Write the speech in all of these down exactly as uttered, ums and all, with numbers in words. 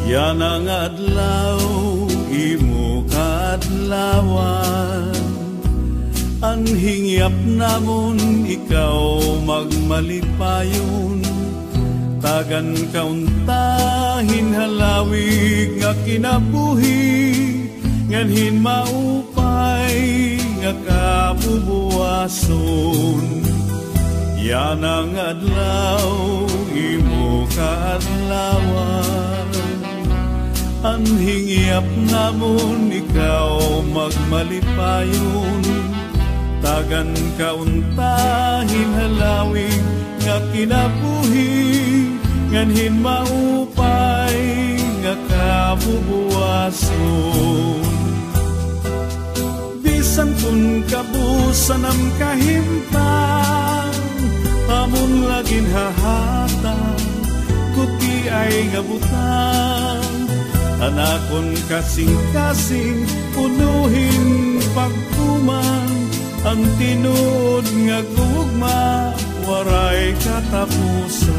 Yana nga adlaw, imo kaadlawan. An hingyap namon ikaw magmalipayon. Tagan ka unta hin halawig nga kinabuhi, ngan hin maupay nga kabubuwason. Yana nga adlaw, imo kaadlawan. An hingyap namon ikaw magmalipayon. Tagan ka unta hin halawig nga kinabuhi, ngan hin maupay nga kabubuwason. Bisan kon kabusan an kahimtang, amon la ginhahatag gutiay nga butang. An akon kasingkasing puno hin pagtuman, an tinuod nga gugma waray katapusan.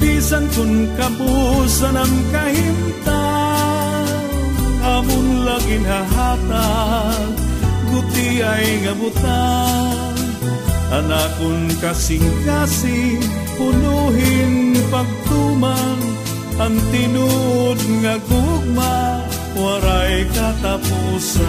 Bisan kon kabusan an kahimtang, amon la ginhahatag gutiay nga butang. An akon kasingkasing puno hin pagtuman, an tinuod nga gugma waray katapusan.